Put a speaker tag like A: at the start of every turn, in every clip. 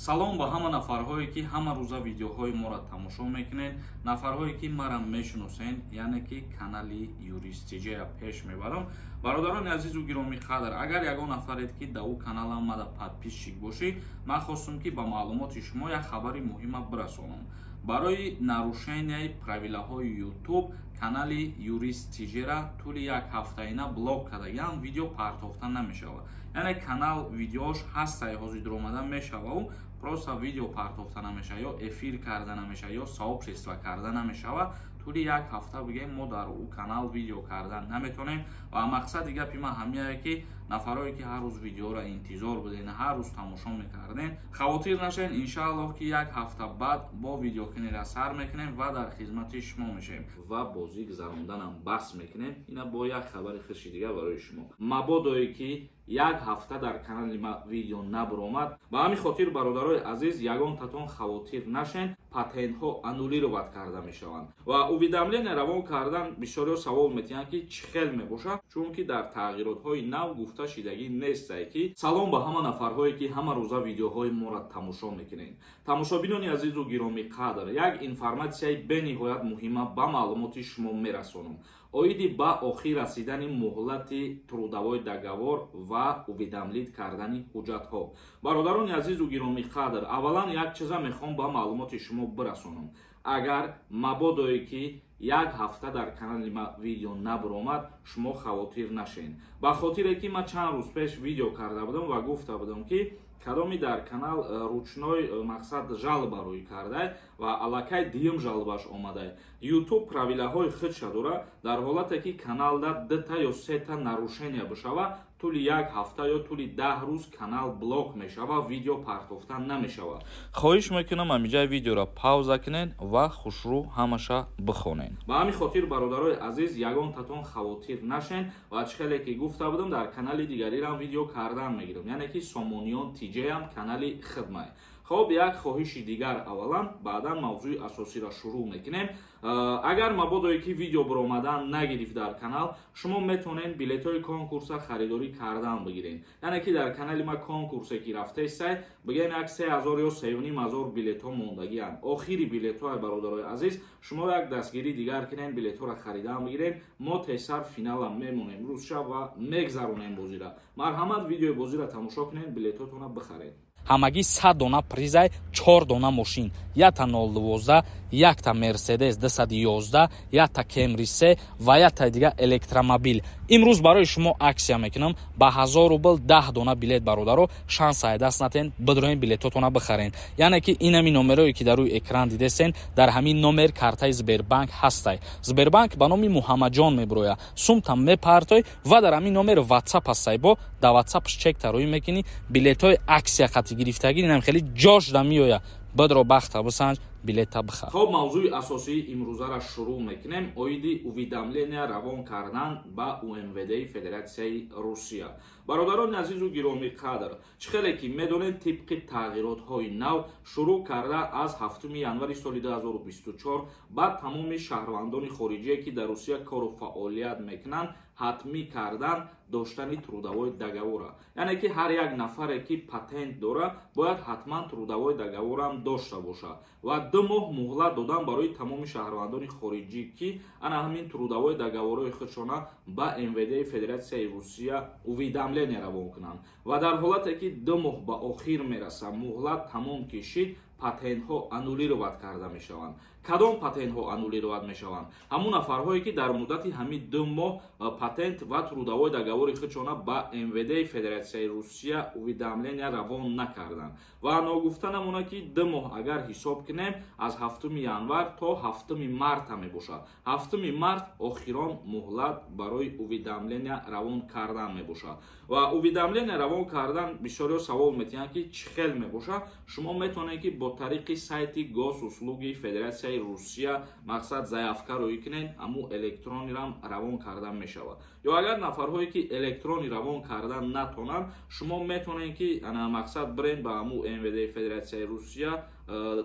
A: Салом ба ҳама нафарҳое, ки ҳама рӯза видеоҳои моро тамошо мекунед, нафарҳое, ки мара мешиносед, яъне ки канали Юрист Тиҷея пеш мебарам. Бародарони азизу гиромӣ қадр, агар ягон нафаред, ки дар ӯ каналам мада подписчик бошӣ, ман хостум, ки ба маълумоти шумо як хабари муҳима бирасонам. Барои нарушенияи правилаҳои Ютуб канали Юрист Тиҷера тӯли як ҳафтаина блок кардагиам, видео партофта намешавад. Яъне канал видеош ҳастае, ҳозир омада мешавау, просто видео партофта намешавад ё эфир карда намешавад, ё сообщество карда намешавад. Тӯли як ҳафта, бигем, мо дар ӯ канал видео кардан наметонем. Ва мақсади гапи ман ҳамияе, ки нафарое, ки ҳар рӯз видеоро интизор буден, ҳар рӯз тамошо мекардем, хавотир нашавед. Иншааллоҳ, ки як ҳафта баъд бо видеокунира сар мекунем ва дар хизмати шумо мешавем ва бозӣ гузаронданам бас мекунем. Ина бо як хабари хуши дигар барои шумо. Мабодое ки як ҳафта дар канали ма видео набаромад, ба ҳамин хотир, бародарои азиз, ягонтатон хавотир нашен, патентҳо аннулировать карда мешаванд. Ва уведомление равон кардан, бисёриҳо савол метиҳанд, ки чӣ хел мебошад, чунки дар тағйиротҳои нав гуфта шидагӣ нестае ки. Салом ба ҳама нафарҳое, ки ҳама рӯза видеоҳои моро тамошо мекунед. Тамошобинони азизу гиромӣ қадр, як информатсияи бениҳоят муҳима ба маълумоти шумо мерасонам оиди ба охир расидани муҳлати трудовой договор ва уведомлить кардани ҳуҷҷатҳо. Бародарони азизу гиромӣ қадр, аввалан як чиза мехоҳам ба маълумоти шумо бирасонам. Агар мабодое ки як ҳафта дар канали ма видео набаромад, шумо хавотир нашед, ба хотире ки ман чанд рӯз пеш видео карда будам ва гуфта будам, ки кадоми дар канал ручной мақсад жалоба рӯй кардай ва аллакай дуюм жалобаш омадай. Ютуб правилаҳои худша дора. Дар ҳолате ки каналда дута ё сета нарушения бишава, тӯли як ҳафта ё тӯли 10 рӯз канал блок мешава, видео партофта намешавад. Хоҳиш мекунам, ҳамиҷаи видеоро пауза кунед ва хушрӯ ҳамаша бихонед. Ба ҳамин хотир, бародарои азиз, ягонтатон хавотир нашен. Ва чӣ хеле ки гуфта будам, дар канали дигарирам видео кардан мегирам, яъне ки Сомониён Тиҷеям канали хидмай. Хоб, як хоҳиши дигар аввалан, баъдан мавзӯи асосиро шурӯъ мекунем. Агар мабодое ки видео баромадан нагирифт дар канал, шумо метавонед билетҳои конкурса харидорӣ кардан бигиред. Яъне ки дар канали ма конкурсе ки рафтесай, бигем, як 3000 ё 3500 билетҳо мондагианд. Охири билетҳои, бародарои азиз, шумо як дастгирӣ дигар кунед, билетҳоро харидан бигиред. Мо тезтар финалам мемонем рӯзша ва мегзаронем бозира. Марҳамат, видеои бозиро тамошо кунед, билетҳотонро бихаред.
B: Ҳамагӣ 100 дона призай, чор дона мошин: якта 012, якта Мерседес 211, якта Кемри се ва якта дига электромобил. Имрӯз барои шумо акция мекунам ба 1000 рубл 10 дона билет. Бародаро, шанс ай даст натен, бидроен, билетотона бихарен. Яъне ки инами номерое, ки дар рӯи экран дидесен, дар ҳамин номер картаи Сбербанк ҳастай. Сбербанк ба номи Муҳаммадҷон мебироя, сумта мепартой ва дар ҳамин номер Ватсап ҳастай, бо дар Ватсапш чекта рӯй мекунӣ. Билетҳои акция хати гирифтагӣ инам хеле ҷош да меоя. Бидро, бахта бисанҷ, билета бихар.
A: Хоб, мавзӯи асосии имрӯзаро шурӯъ мекунем оиди уведомления равон кардан ба УМВД Федератсияи Русия. Бародарони азизу гиромӣ қадр, чӣ хеле ки медонед, тибқи тағйиротҳои нав, шурӯъ карда аз 7 январи соли 2024 ба тамоми шаҳрвандони хориҷие, ки дар Русия кору фаъолият мекунанд, ҳатмӣ кардан доштани трудовой договора. Яъне ки ҳар як нафаре, ки патент дора, бояд ҳатман трудовой договорам дошта бошад. Ва 2 моҳ муҳлат додан барои тамоми шаҳрвандони хориҷӣ, ки ана ҳамин трудовой договорои худшона ба МВД Федератсияи Русия уведомление равон кунанд. Ва дар ҳолате ки 2 моҳ ба охир мерасад, муҳлат тамом кишид, патентҳо аннулировать карда мешаванд. Кадом патентҳо аннулировать мешаванд? Ҳамун нафарҳое, ки дар муддати ҳамин 2 моҳ патент ва трудовой договори худшона ба МВД Федератсияи Русия уведомления равон накарданд. Ва ногуфта намона, ки 2 моҳ агар ҳисоб кунем, аз 7 январ то 7 марта мебошад. 7 март охирон муҳлат барои уведомления равон кардан мебошад. Ва уведомления равон кардан, бисёриҳо савол метиҳанд, ки чӣ хел мебошад. Шумо метавонед, ки бо тариқи сайти Госуслуги Федератсияи Русия мақсад заявка рӯй кунед, ҳамун электронирам равон кардан мешавад. Ё агар нафарҳое, ки электрони равон кардан натонанд, шумо метавонед, ки мақсад бирен ба ҳамун МВД Федератсияи Русия,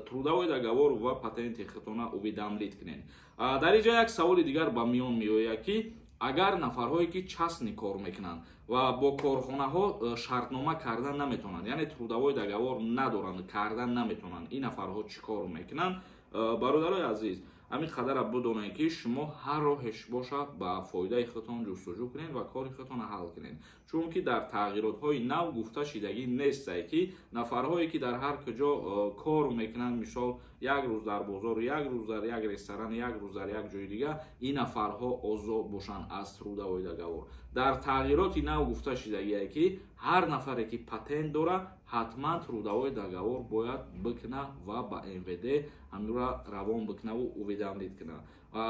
A: трудовой договор ва патенти худтона уведомлить кунед. Дар ин ҷо як саволи дигар ба миён меояд, ки Агар нафарҳое ки частный кор мекунанд ва бо корхонаҳо шартнома кардан наметавонанд, яъне трудовой договор надоранд, кардан наметавонанд, ин нафарҳо чӣ кор мекунанд? Бародарои азиз, ҳамин қадара бидонед, ки шумо ҳар роҳеш бошад, ба фоидаи худтон ҷустуҷӯ кунед ва кори худтонро ҳал кунед, чунки дар тағйиротҳои нав гуфта шидагӣ нестае, ки нафарҳое ки дар ҳар куҷо кор мекунанд, мисол, як рӯз дар бозор, як рӯз дар як ресторан, як рӯз дар як ҷои дигар, ин нафарҳо озод бошанд аз трудовой договор. Дар тағйироти нав гуфта шидагие, ки ҳар нафаре ки патент дорад, ҳатман трудовой договор бояд бикуна ва ба МВД ҳаминро равон бикунаву уведомить куна.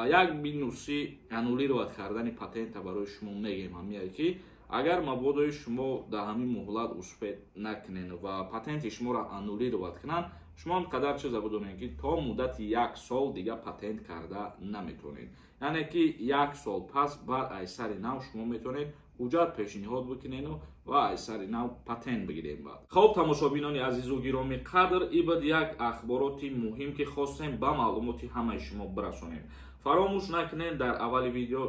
A: Як минуси аннулировать кардани патента барои шумо мегем ҳамие, ки агар мабодои шумо дар ҳамин муҳлат успеть накунед ва патенти шуморо аннулировать кунанд, шумо ҳам қадар чиза бидонед, ки то муддати як сол дига патент карда наметавонед, яъне ки як сол пас баъд аз сари нав шумо метавонед ҳуҷҷат пешниҳод бикунеду ва аз сари нав патент бигирем баъд. Хоб, тамошобинони азизу гиромӣ қадр, ибад як ахбороти муҳим, ки хостем ба маълумоти ҳамаи шумо бирасонем. Фаромӯш накунед, дар аввали видео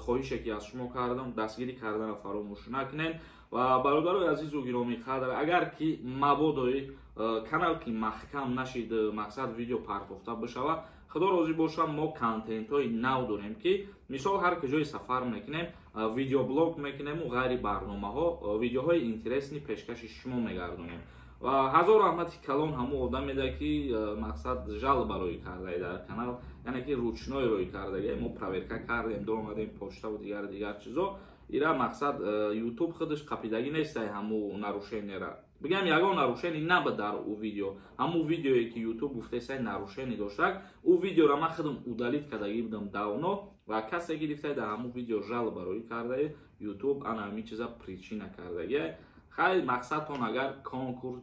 A: хоҳише ки аз шумо кардам, дастгирӣ кардана фаромӯш накунед. Ва бародарои азизу гиромӣ қадр, агар ки мабодои канал ки маҳкам нашид, мақсад, видео партофта бишавад, худо розӣ бошад, мо контентҳои нав дорем, ки мисол ҳар куҷои сафар мекунем, видеоблог мекунему ғайри барномаҳо видеоҳои интересный пешкаши шумо мегардонем. Ва ҳазор раҳмати калон ҳамун одамеда, ки мақсад, жалоба рӯй кардаи дар канал, яъне ки ручной рӯй кардаги. Мо проверка кардем, доомадем почтаву дигар дигар чизо. Ира, мақсад, Ютуб худаш қапидагӣ нестай ҳаму нарушениера. Бигам, ягон нарушение набуд дар ӯ видео. Ҳамун видеое ки Ютуб гуфтесай нарушение доштак, ӯ видеора ман худам удалить кардагӣ будам давно ва касе гирифта дар ҳамун видео жалоба рӯй кардаи, Ютуб ана ҳамин чиза причина кардагия. Хай, мақсадтон агар конкурс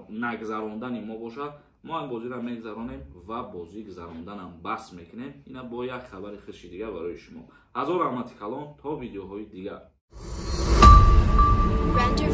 A: нагзарондани мо бошад, мо ҳам бозиро мегзаронем ва бозӣ гузаронданам бас мекунем. Ина бо як хабари хуши дигар барои шумо. Ҳазор раҳмати калон, то видеоҳои дигар.
C: Render.